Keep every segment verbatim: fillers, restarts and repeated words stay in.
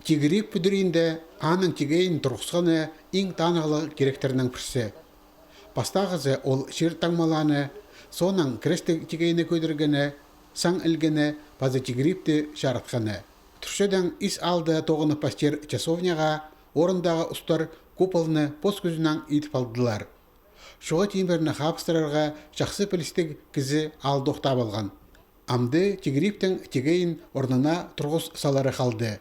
Тигіриб пӱдіріинде аның тигейін турғысханы иң танығлығ киректернің пірсі. Пастағызы ол чир таңмалааны, соонаң крестіг тигейні кӧдіргені, саң ілгені паза тигірибті чарытханы. Турчадаң Ис аалда тоғынып пастир часовняға орындағы устар куполны пос кӱзінең идіп алдылар. Чоға тимірні хабыстырарға чахсы пілістіг кізі аалдох табылған. Амды тигірибтің тигейін орнына турғыс салары халды.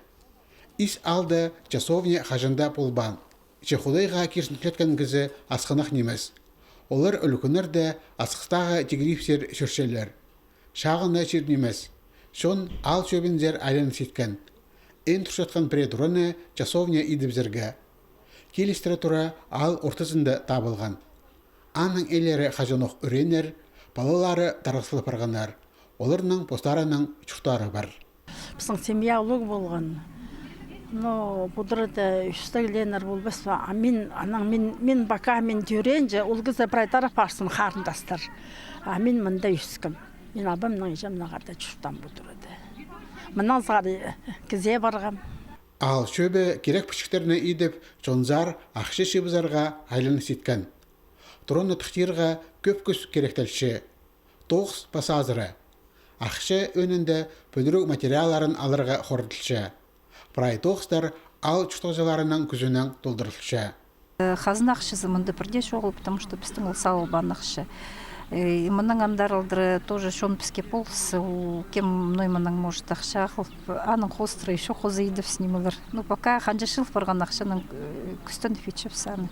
Ис аалда часовня хаҷан даа полбаан. Че Худайға киртінчеткен кізі асхынах нимес. Олар ӱлӱкӱннерде асхыстағы тигірибсер чӧрчелер. Чағын на чир нимес. Чон аал чӧбінзер айланыс иткен. Ин турчатхан пірее тураны часовня идібізерге. Килістіре тура, аал ортызында табылған. Аның ээлері хаҷанох ӱрееннер, палалары тарғыс ла парғаннар. Оларның постарының чурттары пар. Пістің семья улуғ полған. Но пу турада ӧстіглееннер полбас па? А мин, анаң мин, мин пока мин тӧреенҷе, ол кізі прай тарап парсын, харындастар. А мин мында ӧскем. Мин абамнаң, іҷемнең хада чуртаам пу турада. Мынаң сығара кізее парғам. Аал чӧбі кирек пічіктерні идіп, чонзар ахча чыыбызарға айланыс иткен. Тураны тыхтирға кӧп кӱс киректелче. Тоғыс паза азыра. Ахча ӧӧнінде пӱдіріг материалларын аларға хорыдылча. Прай тоғыстар аал чуртағҷыларының кӱзінең толдырылча. Э, хазна ахчазы мында пірдее чоғыл, потому что пістің ол салылбаан ахча. Э, и мынаң андар алдыра тоже чон піске полыс, у, кем мынаң может ахча ағыл, аның хоостыра ещё хоза идібіс нимелер. Ну, пока ханҷа чыл парған ахчанаң, э, кӱстеніп итчебіс аны.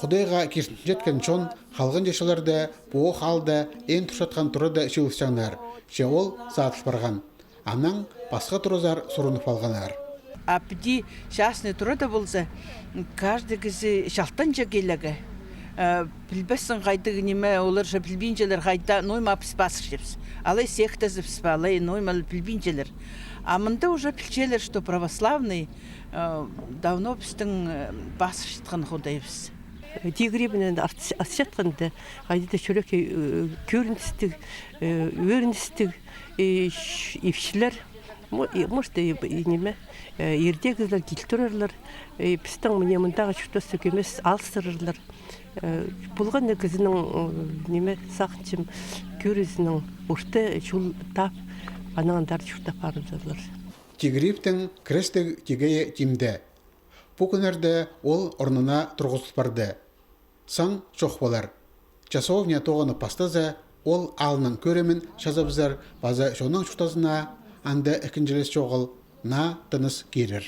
Худайға киртінчеткен чон халғанҷы чылларда пу аалда ин турчатхан турада чыылысчаңнар, че ол садыл парған. Анаң пасха туразар сурынып алғаннар. А піди частный турада полза, каждый кізі чалтанҷа килерге. Э, пілбессің, хайдағ ниме, олар же пілбинчелер, хайда, ноо ниме піс пазырчабыс. Алай сектазыбыс па, алай ноо ниме пілбинчелер. А мында уже пілчелер, что православный, э, давно пістің, э, пазырчатхан Худайыбыс. Тигірибінең ас-, асчатханда, хайди-да чӱрекке, э, кӧріністіг, э, ӧріністіг, э, ш-, ипчілер, мо-, и, может, и, и ниме, э, иртеглер кил турарлар, э, пістің мына мындағы чуртастығ кӧмес алыстырарлар. Э, полған на кізінің, э, ниме, сағынчам, кӧрізінің орта чол тап, анаң андар чуртап парарлар. Тигірибтің крестіг тигейі тимде. Пу кӱннерде ол орнына турғызыл парды. Саң чох полар. Часовня тоғынып пастаза, ол аалның кӧрімін чазабызар паза чонның чуртазына анда ікінҷілес чоғыл, наа тыныс кирер.